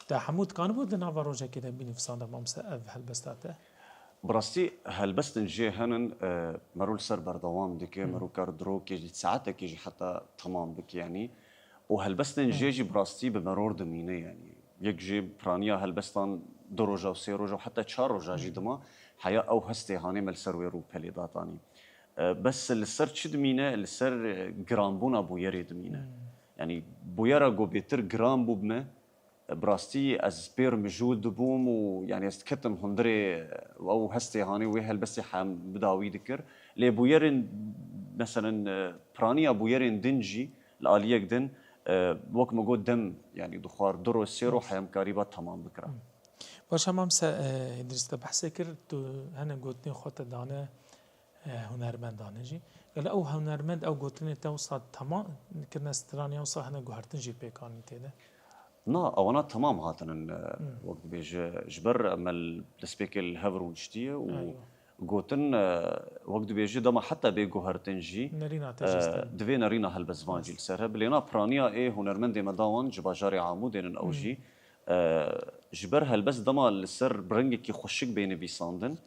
Te hemû dikanibû di nava rojekê de binivîsanda, mamoste, ev helbesta te? Bi rastî helbestên jê henin, e, mero li ser berdewam dike, mero kar dirokê jî, saetekê jî heta temam bike, yanî. Û helbestên jê jî bi rastî bi meror dimîne, yanî. Yek jê piraniya helbestan du roja û sê roja û heta çar roja jî dima, heya ew hestê hanê me li ser wê rûpelê datanî. E, bes li ser çi dimîne? Li ser, e, giranbûna bûyerê dimîne. Yanî bûyera ku bêtir giran bû bi me, e, bi rastî ez pêr mijûl dibûm û, yanî, ez diketim hundirê, e, ew hestê hanê wê helbestê hem bi dawî dikir. Lê bûyerên, meselen, e, piraniya bûyerên din jî li aliyek din, e, wek min got dem, yanî, dixwar du roj, sê roj heyamkarî ba temam bikira. Baş e, mamse, e, Îdrîs te behsê kir, tu hene gotinên xwe te dane, e, hunermendanê jî. Gele ew hunermend ew gotinê te wisa temam kirine straniya wisa hene guhertin jî pêk anî tê de? Na, ewana temam hatinin, e, Hmm. wek dibêje, ji ber em li destpêkê li hev rûniştiye û Eywa. gotin, e, wek dibêje dema heta bê guhertin jî, Nerîna te e, jî stend. divê nerîna helbestvan jî Rast. li ser hebe. Lê na piraniya ê hunermendê me da wan ji bajarê Amûdê nin ew Hmm. jî, e, ji ber helbest dema li ser bi rengekî xweşik bê nivîsandin,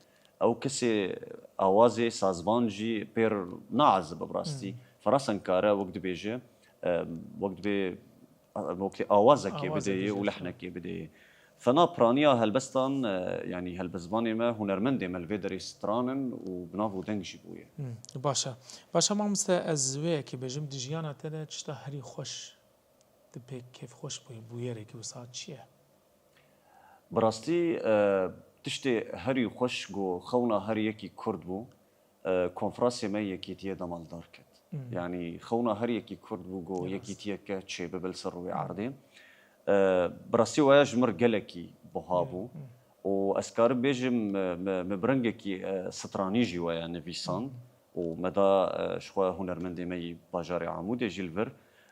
ew kesê awazê sazvan jî pêr naezibe bi rastî. Hmm. Ferasenkar e, wek dibêje, e, wek dibê, e, wekî awazekê Awazekê bideyê û jî. lehnekê bideyê. Fena piraniya helbestan, e, yanî helbestvanê me, hunermendê me li vê derê stran in û bi nav û deng jî bûye. Hmm, baş e. Baş e mamoste, ez wê yekê bêjim, di jiyana te de tişta herî xweş, tu pê kêfxweş bûyî, bûyerekî wisa çi ye? Bi rastî, e, tiştê herî xweş ku xewna her yekî Kurd bû, e, konferansê me yekîtiyê dema li dar ket. Hmm. Yanî xewna her yekî Kurd bû ku Rast. yekîtiyeke çêbibe li ser rûyê Hmm. erdê. E, bi rastî waya ji mir gelekî buha Hmm, bû. hmm. Û ez karim bêjim, e, me, me bi rengekî, e, stranî jî waya nivîsand. Hmm. û me da, e, ji xwe hunermendê me yî bajarê Amûdê jî li vir.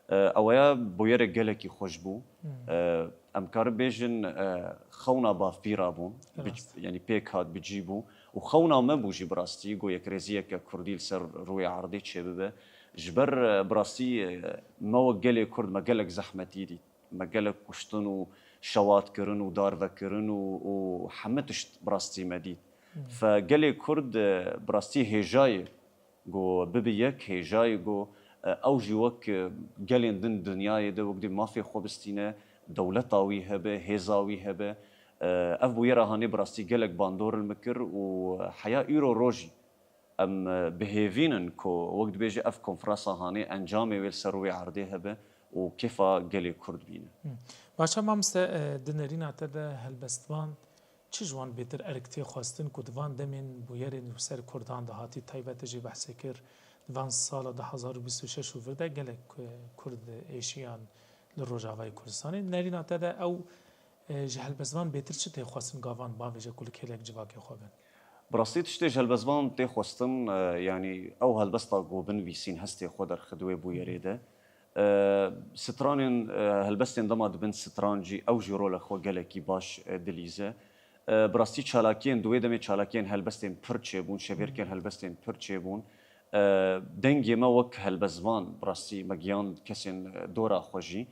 E, eweya bûyerek gelekî xweş bû. Hmm. E, em karin bêjin, e, xewna bavpîra bûn. Bi, Rast. yanî pêk hat, bi cî bû. Û xewna me bû jî bi rastî, ku yekrêziyeke kurdî li ser rûyê erdê çêbibe. Ji ber, e, bi rastî, e, me wek gelê Kurd me gelek zehmetî dît. Me gelek kuştin û şewat kirin û darvekirin û, û hemî tişt bi rastî me dît. Hmm. Fe gelê Kurd, e, bi rastî hêja ye ku bibe yek, hêja ye ku, e, ew jî wek, e, gelên din dinyayê de wek dî mafê xwe bistîne, dewleta wî hebe, hêza wî hebe. E, ev bûyera hanê bi rastî gelek bandor li min kir û heya îro rojî em, e, bi hêvî nin ku wek dibêje ev konferansa hanê encamê wê li ser rûyê erdê hebe û kêfa gelê Kurd bîne. Hmm. Baş e mamoste, e, di nerîna te de helbestvan çi ji wan bêtir erk tê xwestin ku di van demên bûyerên li ser Kurdan de hatî taybet jî behsê kir, di van sala du hazar û bîst û şeş û vir de gelek, e, Kurd êşiyan li Rojavayê Kurdistanê. Nerîna te de ew, e, ji helbestvan bêtir çi tê xwestin gavan bavêje ku li kêlek civakê xwe bin? Bi rastî tiştê ji helbestvan tê xwestin, e, yanî ew helbesta ku binivîsîn hestê xwe derxist wê bûyerê de. E, stranên, e, helbestên dema dibin stran jî, ew jî rola xwe gelekî baş, e, dilîze. E, bi rastî çalakiyên, di wê demê çalakiyên helbestên pir çêbûn, şevêrkên helbestên pir çêbûn. E, dengê me wek helbestvan, bi rastî me giyand kesên, e, dora xwe jî.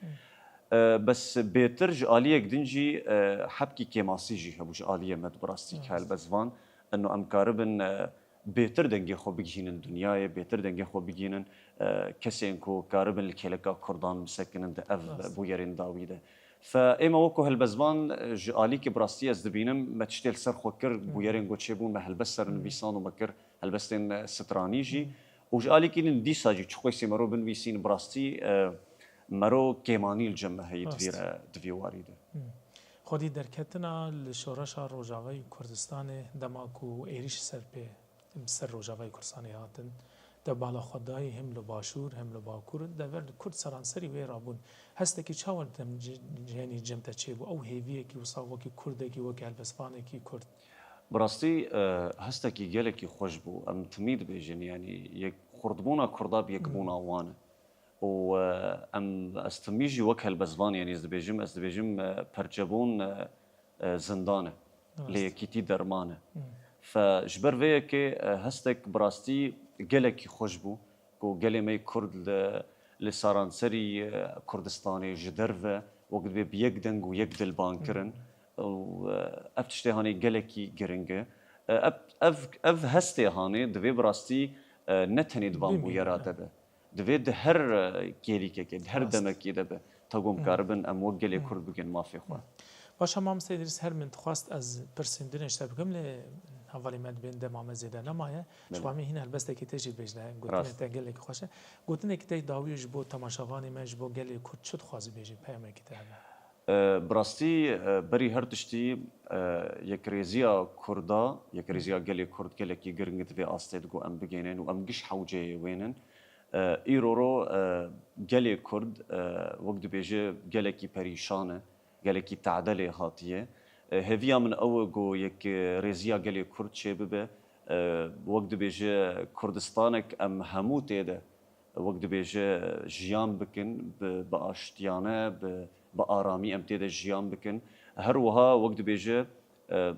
E, bes bêtir ji aliyek din jî, e, hebkî kêmasî jî hebû ji aliyê me de bi rastî ki Rast. helbestvan. Ino em karibin, e, bêtir dengê xwe bigihînin dinyayê, bêtir dengê xwe bigihînin, e, kesên ku karibin li kêleka Kurdan bisekinin di ev Rast. bûyerên dawî de. Fe ê me wekû helbestvan, e, ji alîkî bi rastî ez dibînim, me tiştê li ser xwe kir, Hı. bûyerên ku çêbûn me helbest ser Hı. nivîsan û me kir helbestên, e, stranî jî. Hı. Û ji alîkî din dîsa jî çi xwesî mero binivîsîn bi rastî, e, mero kêmanî li cem me heye di vî Rast. re, di vî warî de. Hı. Xwedî derketina li şoreşa Rojavayê Kurdistanê dema ku êrîş ser pê, ser Rojavayê Kurdistanê hatin, te bala xwe dayî hem li Başûr hem li Bakur, dever li Kurd seranserî wê rabûn. Hestekî çawa li dem ci-, cihenî cem te çêbû? Ew hêviyekî wisa wekî Kurdekî, wekî helbestvanekî Kurd? Bi rastî, e, hestekî gelekî xweş bû. Em timî dibêjin, yanî yek xurtbûna Kurda bi yekbûna Hmm. wan e. Û, e, em, ez timî jî wek helbestvan, yanî ez dibêjim, ez dibêjim, e, perçebûn, e, e, zindan e. Rast. Lê yekîtî derman e. Hmm. Fe ji ber vê yekê, e, hestek bi rastî gelekî xweş bû ku gelê me yê Kurd li, li saranserî, e, Kurdistanê ji derve wek dibê bi yek deng û yek dil bang Hmm. kirin. Û, e, ev tiştê hanê gelekî giring e. E, ev, ev, ev hestê hanê divê bi rastî, e, ne tenê di van Bimîne, bûyera evet. de be. Divê di her, e, kêlîkekê, di her Rast. demekê de be. Ta ku em Hı. karibin em wek gelê Hı. Kurd bigên mafê xwe. Hı. Baş e, mamoste Îdrîs, her min dixwest ez pirsên din ji te bikim, lê hevalê me dibên dema me zêde nemaye. Belê. Ji xwe em ê hîn helbestekî te jî bêjine, gotinê Rast. te gelekî xweş e. Gotinekî te dawî ji bo temaşevanê me, ji bo gelê Kurd çi dixwazî bêjî, peyamekî te hebe? E, bi rastî, e, berî her tiştî, e, yekrêziya Kurda, yekrêziya gelê Kurd gelekî giring e di vê astê de ku em bigênin û em giş hewceyê wê nin. E, îro ro, e, gelê Kurd, e, wek dibêje gelekî perîşan e, gelekî tade lê hatiye. Hêviya min ew e ku yek rêziya gelê Kurd çêbibe. Wek dibêje Kurdistanek em hemû tê de, wek dibêje jiyan bikin, bi, bi aştiyane, bi, bi aramî em tê de jiyan bikin. Her wiha wek dibêje,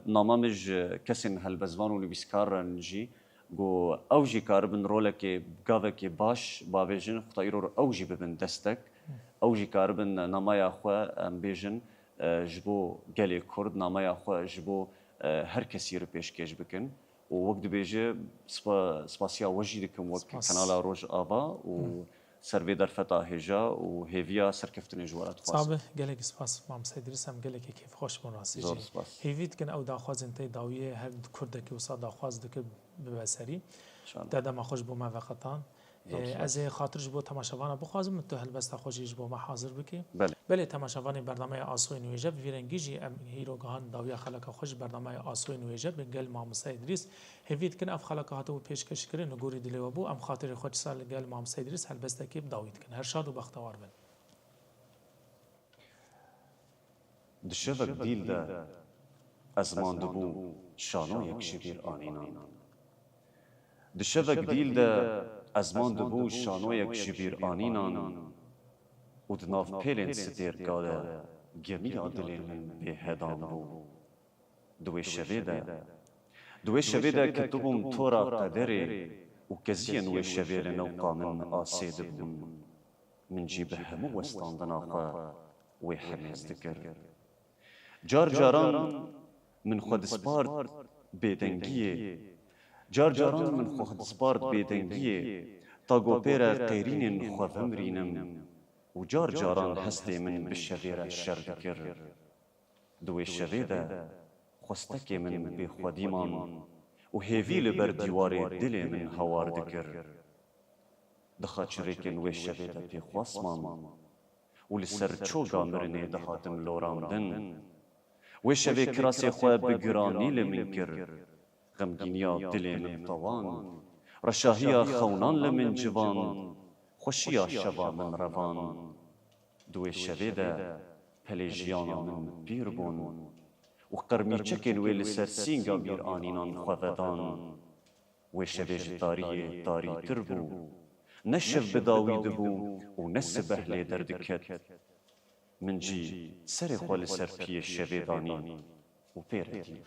nama min ji kesên helbestvan û nivîskar re jî ku ew jî karibin rolekê, gavekê baş bavêjin, xweta îro ew jî bibin destek. Ew jî karibin namaya xwe, em bêjin, e, ji bo gelê Kurd, namaya xwe ji bo, e, her kesî re pêşkêş bikin. Û wek dibêje, spa-, spasiya we jî dikim wek Spas. Kanala Rojava û Hı. ser vê derfeta hêja û hêviya serkeftinê ji we re dixwazim. Sabe, gelek spas, Mam Seydris, em gelekî kêfxweş bûn rastî Zor jî. Spas. Hêvî dikin ew daxwazên te dawiyê her kurdekî wisa daxwaz dike bibe serî. Înşallah. Te dema xwe ji bo me veqetan. Zor Ee, spas. Ez ê xatir ji bo temaşevana bixwazim, tu helbesta xwe jî ji bo me hazir bikî. Belê. Belê, temaşevanê bernameya Asoyê Nûêje, bi vî rengî jî em hîro gihan dawiya xeleka xwe ji bernameya Asoyê Nûêje bi gel Mamoste Îdrîs. Hêvî dikin ev xeleka hatibû pêşkêşkirin, li gorî dilê we bû. Em xatirê xwe dîsa li gel Mamoste Îdrîs helbestekê bi dawî dikin. Her şad û bextewar bin. Di şevek dîl de ez mandibû şanoyek ji bîr anînan. Di şevek dîl de ez mandibû şanoyek ji bîr anînan û di nav pêlên stêrka de gemiya dilê min bêhedan bû. Di wê şevê de, di wê şevê de ketibûm tora qederê û keziyên wê şevê li newqa min asê dibûn. Min jî bi hemû westandina xwe wê hemêz dikir. Car caran min xwe dispart bêdengiyê. Car caran min xwe dispart bêdengiyê, ta ku pê re qêrînên xwe vemirînim û car caran hestê min bi şevê re şer dikir. Di wê şevê de xwestekê min bêxwedî man û hêvî li ber dîwarê dilê min hawar dikir. Di xaçirêkên wê şevê de pêxwas mam û li ser çoga mirinê dihatim lorandin. Wê şevê kirasê xwe bi giranî li min kir. Xemgîniya dilê min tewand. Reşahiya xewnan li min civand. Xweşiya şeva min revand. Di wê şevê de pelê jiyana min pîr bûn û qermîçekên wê li ser sînga bîranînan xwe vedan. Wê şevê ji tariyê tarîtir bû. Ne şev bi dawî dibû û ne sibeh lê derdiket. Min jî serê xwe li ser piyê şevê danî û pê re dî.